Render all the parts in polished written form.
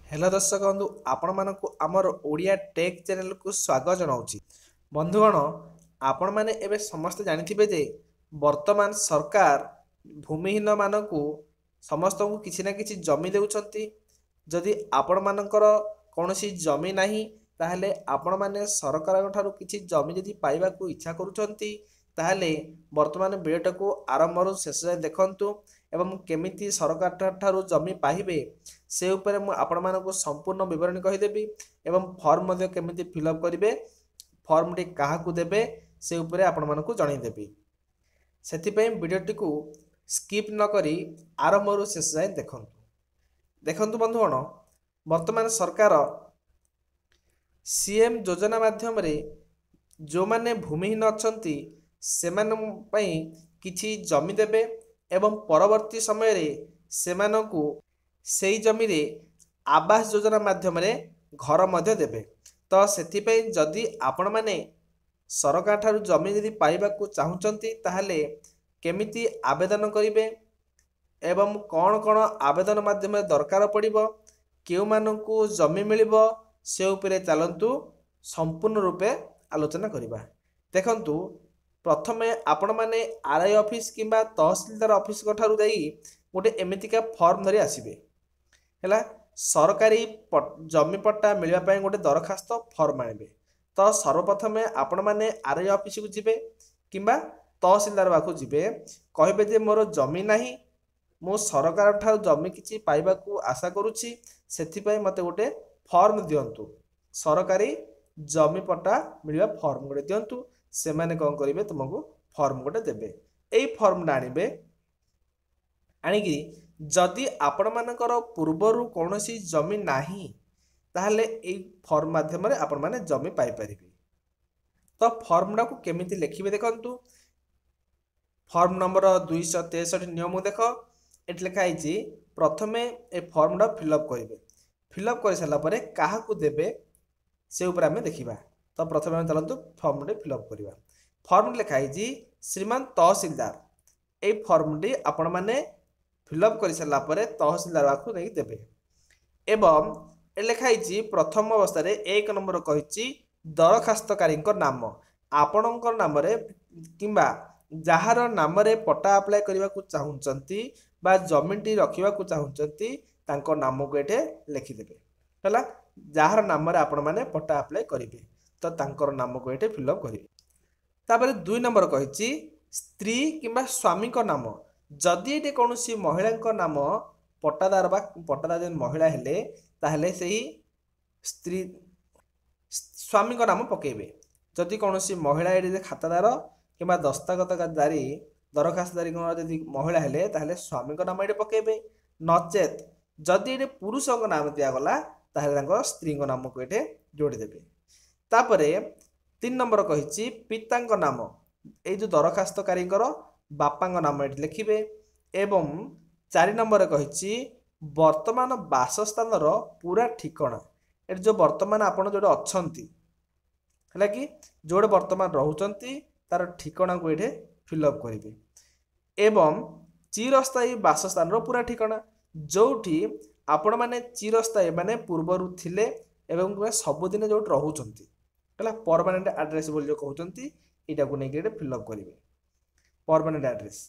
Hello ଦର୍ଶକ ବନ୍ଧୁ, ଆପଣମାନଙ୍କୁ ଆମର ଓଡ଼ିଆ ଟେକ୍ ଚ୍ୟାନେଲକୁ ସ୍ୱାଗତ ଜଣାଉଛି। ବନ୍ଧୁଗଣ, ଆପଣମାନେ ଏବେ ସମସ୍ତେ ଜାଣିଥିବେ ଯେ ବର୍ତ୍ତମାନ ସରକାର ଭୂମିହୀନମାନଙ୍କୁ ସମସ୍ତଙ୍କୁ କିଛି ନା କିଛି ଜମି ଦେଉଛନ୍ତି। ଯଦି ଆପଣମାନଙ୍କର କୌଣସି ଜମି ନାହିଁ, ତାହେଲେ ଆପଣମାନେ ସରକାରଙ୍କ ଠାରୁ କିଛି ଜମି ଯଦି ପାଇବାକୁ ଇଚ୍ଛା କରୁଛନ୍ତି, ତାହେଲେ ବର୍ତ୍ତମାନ ଭିଡ଼ିଓଟାକୁ ଆରମ୍ଭରୁ ଶେଷ ଯାଏଁ ଦେଖନ୍ତୁ ଏବଂ କେମିତି ସରକାର ଠାରୁ ଜମି ପାଇବେ ସେ ଉପରେ ମୁଁ ଆପଣମାନଙ୍କୁ ସମ୍ପୂର୍ଣ୍ଣ ବିବରଣୀ କହିଦେବି ଏବଂ ଫର୍ମ ମଧ୍ୟ କେମିତି ଫିଲ୍ଅପ୍ କରିବେ, ଫର୍ମଟି କାହାକୁ ଦେବେ ସେ ଉପରେ ଆପଣମାନଙ୍କୁ ଜଣାଇଦେବି। ସେଥିପାଇଁ ଭିଡ଼ିଓଟିକୁ ସ୍କିପ୍ ନ କରି ଆରମ୍ଭରୁ ଶେଷ ଯାଏଁ ଦେଖନ୍ତୁ। ଦେଖନ୍ତୁ ବନ୍ଧୁଗଣ, ବର୍ତ୍ତମାନ ସରକାର ସିଏମ୍ ଯୋଜନା ମାଧ୍ୟମରେ ଯେଉଁମାନେ ଭୂମିହୀନ ଅଛନ୍ତି ସେମାନଙ୍କ ପାଇଁ କିଛି ଜମି ଦେବେ ଏବଂ ପରବର୍ତ୍ତୀ ସମୟରେ ସେମାନଙ୍କୁ ସେଇ ଜମିରେ ଆବାସ ଯୋଜନା ମାଧ୍ୟମରେ ଘର ମଧ୍ୟ ଦେବେ। ତ ସେଥିପାଇଁ ଯଦି ଆପଣମାନେ ସରକାର ଠାରୁ ଜମି ଯଦି ପାଇବାକୁ ଚାହୁଁଛନ୍ତି, ତାହେଲେ କେମିତି ଆବେଦନ କରିବେ ଏବଂ କ'ଣ କ'ଣ ଆବେଦନ ମାଧ୍ୟମରେ ଦରକାର ପଡ଼ିବ, କେଉଁମାନଙ୍କୁ ଜମି ମିଳିବ, ସେ ଉପରେ ଚାଲନ୍ତୁ ସମ୍ପୂର୍ଣ୍ଣ ରୂପେ ଆଲୋଚନା କରିବା। ଦେଖନ୍ତୁ, ପ୍ରଥମେ ଆପଣମାନେ ଆର୍ I office କିମ୍ବା ତହସିଲଦାର ଅଫିସଙ୍କ ଠାରୁ ଯାଇ ଗୋଟେ ଏମିତିକା ଫର୍ମ ଧରି ଆସିବେ। ହେଲା, ସରକାରୀ ଜମି ପଟ୍ଟା ମିଳିବା ପାଇଁ ଗୋଟେ ଦରଖାସ୍ତ ଫର୍ମ ଆଣିବେ। ତ ସର୍ବପ୍ରଥମେ ଆପଣମାନେ ଆର୍ I ଅଫିସକୁ ଯିବେ କିମ୍ବା ତହସିଲଦାର ପାଖକୁ ଯିବେ, କହିବେ ଯେ ମୋର ଜମି ନାହିଁ, ମୁଁ ସରକାର ଠାରୁ ଜମି କିଛି ପାଇବାକୁ ଆଶା କରୁଛି, ସେଥିପାଇଁ ମୋତେ ଗୋଟେ ଫର୍ମ ଦିଅନ୍ତୁ, ସରକାରୀ ଜମି ପଟ୍ଟା ମିଳିବା ଫର୍ମ ଗୋଟେ ଦିଅନ୍ତୁ। ସେମାନେ କ'ଣ କରିବେ? ତୁମକୁ ଫର୍ମ ଗୋଟେ ଦେବେ। ଏଇ ଫର୍ମଟା ଆଣିବେ। ଆଣିକିରି ଯଦି ଆପଣମାନଙ୍କର ପୂର୍ବରୁ କୌଣସି ଜମି ନାହିଁ, ତାହେଲେ ଏଇ ଫର୍ମ ମାଧ୍ୟମରେ ଆପଣମାନେ ଜମି ପାଇପାରିବେ। ତ ଫର୍ମଟାକୁ କେମିତି ଲେଖିବେ ଦେଖନ୍ତୁ। ଫର୍ମ ନମ୍ବର 263 ନିୟମ ଦେଖ, ଏଠି ଲେଖା ହେଇଛି। ପ୍ରଥମେ ଏ ଫର୍ମଟା ଫିଲ୍ଅପ୍ କରିବେ। ଫିଲ୍ଅପ୍ କରିସାରିଲା ପରେ କାହାକୁ ଦେବେ ସେ ଉପରେ ଆମେ ଦେଖିବା। ତ ପ୍ରଥମେ ଆମେ ଚାଲନ୍ତୁ ଫର୍ମଟି ଫିଲ୍ଅପ୍ କରିବା। ଫର୍ମଟି ଲେଖା ହେଇଛି ଶ୍ରୀମାନ ତହସିଲଦାର। ଏଇ ଫର୍ମଟି ଆପଣମାନେ ଫିଲ୍ଅପ୍ କରିସାରିଲା ପରେ ତହସିଲଦାର ପାଖକୁ ନେଇକି ଦେବେ। ଏବଂ ଏ ଲେଖା ହେଇଛି ପ୍ରଥମ ଅବସ୍ଥାରେ 1 ନମ୍ବର କହିଛି ଦରଖାସ୍ତକାରୀଙ୍କ ନାମ। ଆପଣଙ୍କ ନାମରେ କିମ୍ବା ଯାହାର ନାମରେ ପଟ୍ଟା ଆପ୍ଲାଏ କରିବାକୁ ଚାହୁଁଛନ୍ତି ବା ଜମିଟି ରଖିବାକୁ ଚାହୁଁଛନ୍ତି, ତାଙ୍କ ନାମକୁ ଏଠି ଲେଖିଦେବେ। ହେଲା, ଯାହାର ନାମରେ ଆପଣମାନେ ପଟ୍ଟା ଆପ୍ଲାଏ କରିବେ, ତ ତାଙ୍କର ନାମକୁ ଏଠି ଫିଲ୍ଅପ୍ କରିବେ। ତାପରେ 2 ନମ୍ବର କହିଛି ସ୍ତ୍ରୀ କିମ୍ବା ସ୍ୱାମୀଙ୍କ ନାମ। ଯଦି ଏଠି କୌଣସି ମହିଳାଙ୍କ ନାମ ପଟ୍ଟାଦାର ବା ପଟ୍ଟାଦାର ଯଦି ମହିଳା ହେଲେ, ତାହେଲେ ସେହି ସ୍ତ୍ରୀ ସ୍ୱାମୀଙ୍କ ନାମ ପକାଇବେ। ଯଦି କୌଣସି ମହିଳା ଏଠି ଖାତାଦାର କିମ୍ବା ଦସ୍ତଖତକାରୀ ଦରଖାସ୍ତଦାରୀଙ୍କ ଯଦି ମହିଳା ହେଲେ, ତାହେଲେ ସ୍ୱାମୀଙ୍କ ନାମ ଏଠି ପକାଇବେ। ନଚେତ୍ ଯଦି ଏଠି ପୁରୁଷଙ୍କ ନାମ ଦିଆଗଲା, ତାହେଲେ ତାଙ୍କ ସ୍ତ୍ରୀଙ୍କ ନାମକୁ ଏଠି ଯୋଡ଼ିଦେବେ। ତାପରେ 3 ନମ୍ବର କହିଛି ପିତାଙ୍କ ନାମ। ଏଇ ଯେଉଁ ଦରଖାସ୍ତକାରୀଙ୍କର ବାପାଙ୍କ ନାମ ଏଠି ଲେଖିବେ। ଏବଂ 4 ନମ୍ବରରେ କହିଛି ବର୍ତ୍ତମାନ ବାସସ୍ଥାନର ପୁରା ଠିକଣା। ଏଠି ଯେଉଁ ବର୍ତ୍ତମାନ ଆପଣ ଯେଉଁଠି ଅଛନ୍ତି, ହେଲା କି, ଯେଉଁଠି ବର୍ତ୍ତମାନ ରହୁଛନ୍ତି ତାର ଠିକଣାକୁ ଏଠି ଫିଲ୍ଅପ୍ କରିବେ। ଏବଂ ଚିରସ୍ଥାୟୀ ବାସସ୍ଥାନର ପୁରା ଠିକଣା, ଯେଉଁଠି ଆପଣମାନେ ଚିରସ୍ଥାୟୀ ମାନେ ପୂର୍ବରୁ ଥିଲେ ଏବଂ ସବୁଦିନ ଯେଉଁଠି ରହୁଛନ୍ତି, ହେଲା, ପରମାନେଣ୍ଟ ଆଡ୍ରେସ୍ ବୋଲି ଯେଉଁ କହୁଛନ୍ତି, ଏଇଟାକୁ ନେଇକି ଏଠି ଫିଲ୍ଅପ୍ କରିବେ ପରମାନେଣ୍ଟ ଆଡ୍ରେସ୍।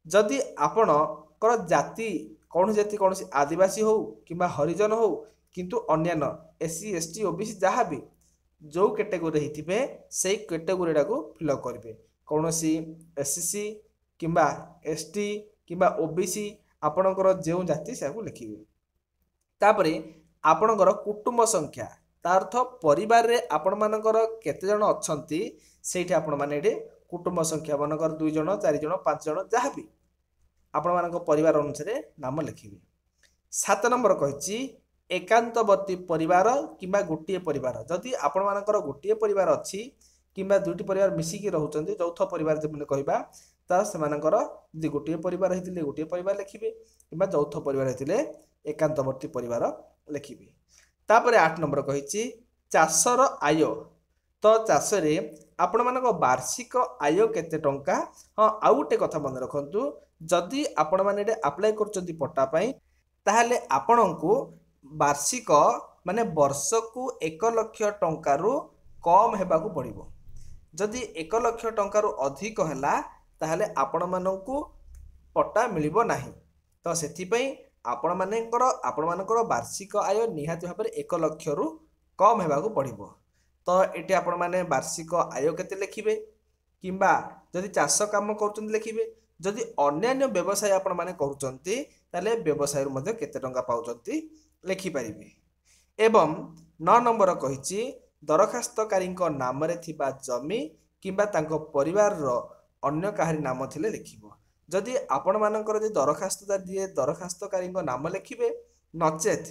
ଯଦି ଆପଣଙ୍କର ଜାତି କୌଣସି ଜାତି, କୌଣସି ଆଦିବାସୀ ହଉ କିମ୍ବା ହରିଜନ ହଉ, କିନ୍ତୁ ଅନ୍ୟାନ୍ୟ S C, S T, ଓ ବି ସି, ଯାହା ବି ଯେଉଁ କ୍ୟାଟେଗୋରୀ ହେଇଥିବେ, ସେଇ କ୍ୟାଟେଗୋରୀଟାକୁ ଫିଲ୍ଅପ୍ କରିବେ। କୌଣସି ଏସ୍ ସି କିମ୍ବା ଏସ୍ ଟି କିମ୍ବା ଓ ବି ସି, ଆପଣଙ୍କର ଯେଉଁ ଜାତି ସେହାକୁ ଲେଖିବେ। ତାପରେ ଆପଣଙ୍କର କୁଟୁମ୍ବ ସଂଖ୍ୟା, ତା ଅର୍ଥ ପରିବାରରେ ଆପଣମାନଙ୍କର କେତେ ଜଣ ଅଛନ୍ତି, ସେଇଠି ଆପଣମାନେ ଏଠି କୁଟୁମ୍ବ ସଂଖ୍ୟା, ମନେକର 2 ଜଣ, 4 ଜଣ, 5 ଜଣ, ଯାହା ବି ଆପଣମାନଙ୍କ ପରିବାର ଅନୁସାରେ ନାମ ଲେଖିବେ। 7 ନମ୍ବର କହିଛି ଏକାନ୍ତବର୍ତ୍ତୀ ପରିବାର କିମ୍ବା ଗୋଟିଏ ପରିବାର। ଯଦି ଆପଣମାନଙ୍କର ଗୋଟିଏ ପରିବାର ଅଛି କିମ୍ବା ଦୁଇଟି ପରିବାର ମିଶିକି ରହୁଛନ୍ତି, ଯୌଥ ପରିବାର ଯେମିତି କହିବା, ତ ସେମାନଙ୍କର ଯଦି ଗୋଟିଏ ପରିବାର ହେଇଥିଲେ ଗୋଟିଏ ପରିବାର ଲେଖିବେ କିମ୍ବା ଯୌଥ ପରିବାର ହେଇଥିଲେ ଏକାନ୍ତବର୍ତ୍ତୀ ପରିବାର ଲେଖିବେ। ତାପରେ 8 ନମ୍ବର କହିଛି ଚାଷର ଆୟ। ତ ଚାଷରେ ଆପଣମାନଙ୍କ ବାର୍ଷିକ ଆୟ କେତେ ଟଙ୍କା? ହଁ, ଆଉ ଗୋଟେ କଥା ମନେ ରଖନ୍ତୁ, ଯଦି ଆପଣମାନେ ଏଠି ଆପ୍ଲାଏ କରୁଛନ୍ତି ପଟ୍ଟା ପାଇଁ, ତାହେଲେ ଆପଣଙ୍କୁ ବାର୍ଷିକ ମାନେ ବର୍ଷକୁ 1 ଲକ୍ଷ ଟଙ୍କାରୁ କମ୍ ହେବାକୁ ପଡ଼ିବ। ଯଦି 1 ଲକ୍ଷ ଟଙ୍କାରୁ ଅଧିକ ହେଲା, ତାହେଲେ ଆପଣମାନଙ୍କୁ ପଟ୍ଟା ମିଳିବ ନାହିଁ। ତ ସେଥିପାଇଁ ଆପଣମାନଙ୍କର ବାର୍ଷିକ ଆୟ ନିହାତି ଭାବରେ 1 ଲକ୍ଷରୁ କମ୍ ହେବାକୁ ପଡ଼ିବ। ତ ଏଠି ଆପଣମାନେ ବାର୍ଷିକ ଆୟ କେତେ ଲେଖିବେ, କିମ୍ବା ଯଦି ଚାଷ କାମ କରୁଛନ୍ତି ଲେଖିବେ, ଯଦି ଅନ୍ୟାନ୍ୟ ବ୍ୟବସାୟ ଆପଣମାନେ କରୁଛନ୍ତି ତାହେଲେ ବ୍ୟବସାୟରୁ ମଧ୍ୟ କେତେ ଟଙ୍କା ପାଉଛନ୍ତି ଲେଖିପାରିବେ। ଏବଂ 9 ନମ୍ବର କହିଛି ଦରଖାସ୍ତକାରୀଙ୍କ ନାମରେ ଥିବା ଜମି କିମ୍ବା ତାଙ୍କ ପରିବାରର ଅନ୍ୟ କାହାରି ନାମ ଥିଲେ ଲେଖିବ। ଯଦି ଆପଣମାନଙ୍କର ଯଦି ଦରଖାସ୍ତ ଦିଏ, ଦରଖାସ୍ତକାରୀଙ୍କ ନାମ ଲେଖିବେ, ନଚେତ୍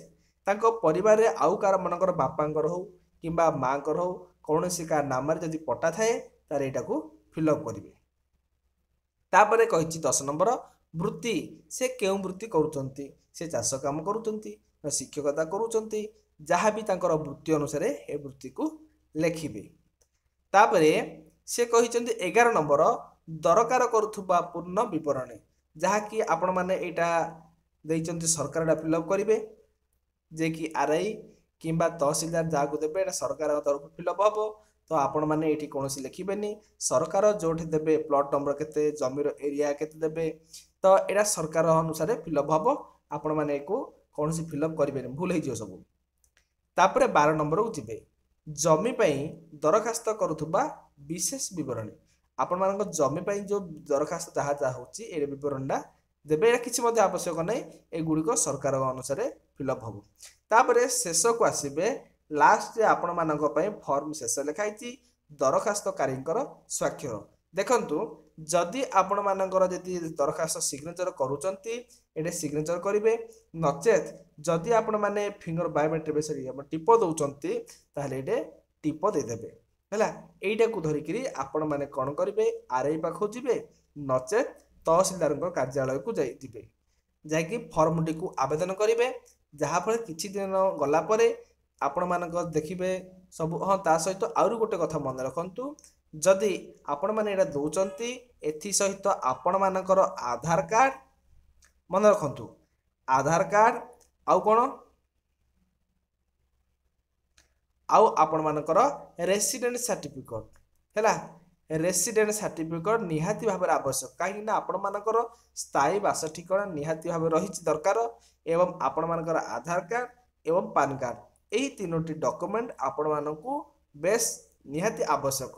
ତାଙ୍କ ପରିବାରରେ ଆଉ କାହାର, ମନେକର ବାପାଙ୍କର ହଉ କିମ୍ବା ମାଆଙ୍କର ହଉ, କୌଣସି କାହା ନାମରେ ଯଦି ପଟ୍ଟା ଥାଏ ତାହେଲେ ଏଇଟାକୁ ଫିଲ୍ଅପ୍ କରିବେ। ତାପରେ କହିଛି 10 ନମ୍ବର ବୃତ୍ତି, ସେ କେଉଁ ବୃତ୍ତି କରୁଛନ୍ତି, ସେ ଚାଷ କାମ କରୁଛନ୍ତି ନା ଶିକ୍ଷକତା କରୁଛନ୍ତି, ଯାହା ବି ତାଙ୍କର ବୃତ୍ତି ଅନୁସାରେ ଏ ବୃତ୍ତିକୁ ଲେଖିବେ। ତାପରେ ସେ କହିଛନ୍ତି 11 ନମ୍ବର ଦରକାର କରୁଥିବା ପୂର୍ଣ୍ଣ ବିବରଣୀ, ଯାହାକି ଆପଣମାନେ ଏଇଟା ଦେଇଛନ୍ତି ସରକାର ଏଇଟା ଫିଲ୍ଅପ୍ କରିବେ, ଯେ କି ଆର୍ I କିମ୍ବା ତହସିଲଦାର ଯାହାକୁ ଦେବେ ଏଇଟା ସରକାରଙ୍କ ତରଫରୁ ଫିଲ୍ଅପ୍ ହେବ। ତ ଆପଣମାନେ ଏଇଠି କୌଣସି ଲେଖିବେନି, ସରକାର ଯେଉଁଠି ଦେବେ ପ୍ଲଟ୍ ନମ୍ବର କେତେ, ଜମିର ଏରିଆ କେତେ ଦେବେ, ତ ଏଇଟା ସରକାର ଅନୁସାରେ ଫିଲ୍ଅପ୍ ହେବ। ଆପଣମାନେ ଏକୁ କୌଣସି ଫିଲ୍ଅପ୍ କରିବେନି, ଭୁଲ ହେଇଯିବ ସବୁ। ତାପରେ 12 ନମ୍ବରକୁ ଯିବେ, ଜମି ପାଇଁ ଦରଖାସ୍ତ କରୁଥିବା ବିଶେଷ ବିବରଣୀ। ଆପଣମାନଙ୍କ ଜମି ପାଇଁ ଯେଉଁ ଦରଖାସ୍ତ ଯାହା ଯାହା ହେଉଛି ଏ ବିବରଣୀଟା ଦେବେ, ଏଇଟା କିଛି ମଧ୍ୟ ଆବଶ୍ୟକ ନାହିଁ, ଏଗୁଡ଼ିକ ସରକାରଙ୍କ ଅନୁସାରେ ଫିଲ୍ଅପ୍ ହେବ। ତାପରେ ଶେଷକୁ ଆସିବେ, ଲାଷ୍ଟରେ ଆପଣମାନଙ୍କ ପାଇଁ ଫର୍ମ ଶେଷ ଲେଖା ହେଇଛି ଦରଖାସ୍ତକାରୀଙ୍କର ସ୍ୱାକ୍ଷର। ଦେଖନ୍ତୁ, ଯଦି ଆପଣମାନଙ୍କର ଯଦି ଦରଖାସ୍ତ ସିଗ୍ନେଚର କରୁଛନ୍ତି ଏଠି ସିଗ୍ନେଚର କରିବେ, ନଚେତ୍ ଯଦି ଆପଣମାନେ ଫିଙ୍ଗର ବାୟୋମେଟ୍ରିକ୍ ବିଷୟରେ ଆପଣ ଟିପ ଦେଉଛନ୍ତି ତାହେଲେ ଏଇଠି ଟିପ ଦେଇଦେବେ। ହେଲା, ଏଇଟାକୁ ଧରିକିରି ଆପଣମାନେ କ'ଣ କରିବେ, ଆର୍ I ପାଖକୁ ଯିବେ, ନଚେତ୍ ତହସିଲଦାରଙ୍କ କାର୍ଯ୍ୟାଳୟକୁ ଯାଇ ଯିବେ, ଯାଇକି ଫର୍ମଟିକୁ ଆବେଦନ କରିବେ। ଯାହାଫଳରେ କିଛି ଦିନ ଗଲା ପରେ ଆପଣମାନଙ୍କ ଦେଖିବେ ସବୁ। ହଁ, ତା ସହିତ ଆହୁରି ଗୋଟେ କଥା ମନେ ରଖନ୍ତୁ, ଯଦି ଆପଣମାନେ ଏଇଟା ଦେଉଛନ୍ତି ଏଥିସହିତ ଆପଣମାନଙ୍କର ଆଧାର କାର୍ଡ଼ ମନେ ରଖନ୍ତୁ, ଆଧାର କାର୍ଡ଼ ଆଉ କ'ଣ, ଆଉ ଆପଣମାନଙ୍କର ରେସିଡେଣ୍ଟ ସାର୍ଟିଫିକେଟ୍। ହେଲା, ରେସିଡେଣ୍ଟ ସାର୍ଟିଫିକେଟ୍ ନିହାତି ଭାବରେ ଆବଶ୍ୟକ, କାହିଁକିନା ଆପଣମାନଙ୍କର ସ୍ଥାୟୀ ବାସ ଠିକଣା ନିହାତି ଭାବେ ରହିଛି ଦରକାର, ଏବଂ ଆପଣମାନଙ୍କର ଆଧାର କାର୍ଡ଼ ଏବଂ ପାନ୍ କାର୍ଡ଼, ଏହି 3ଟି ଡକୁମେଣ୍ଟ ଆପଣମାନଙ୍କୁ ବେଶ ନିହାତି ଆବଶ୍ୟକ।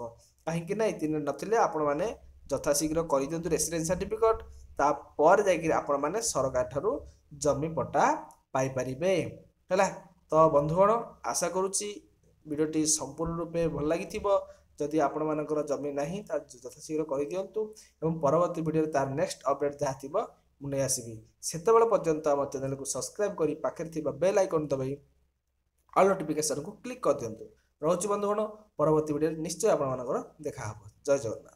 କାହିଁକିନା ଏଇ 3ଟି ନଥିଲେ ଆପଣମାନେ ଯଥାଶୀଘ୍ର କରିଦିଅନ୍ତୁ ରେସିଡେଣ୍ଟ ସାର୍ଟିଫିକେଟ୍, ତାପରେ ଯାଇକିରି ଆପଣମାନେ ସରକାର ଠାରୁ ଜମି ପଟ୍ଟା ପାଇପାରିବେ। ହେଲା, ତ ବନ୍ଧୁଗଣ, ଆଶା କରୁଛି ଭିଡ଼ିଓଟି ସମ୍ପୂର୍ଣ୍ଣ ରୂପେ ଭଲ ଲାଗିଥିବ। ଯଦି ଆପଣମାନଙ୍କର ଜମି ନାହିଁ ତା ଯଥାଶୀଘ୍ର କରିଦିଅନ୍ତୁ, ଏବଂ ପରବର୍ତ୍ତୀ ଭିଡ଼ିଓରେ ତାର ନେକ୍ସଟ ଅପଡ଼େଟ୍ ଯାହା ଥିବ ମୁଁ ନେଇ ଆସିବି। ସେତେବେଳେ ପର୍ଯ୍ୟନ୍ତ ଆମ ଚ୍ୟାନେଲକୁ ସବସ୍କ୍ରାଇବ୍ କରି ପାଖରେ ଥିବା ବେଲ୍ ଆଇକନ୍ ଦବାଇ ଅଲ୍ ନୋଟିଫିକେସନକୁ କ୍ଲିକ୍ କରିଦିଅନ୍ତୁ। ରହୁଛି ବନ୍ଧୁଗଣ, ପରବର୍ତ୍ତୀ ଭିଡ଼ିଓରେ ନିଶ୍ଚୟ ଆପଣମାନଙ୍କର ଦେଖା ହେବ। ଜୟ ଜଗନ୍ନାଥ।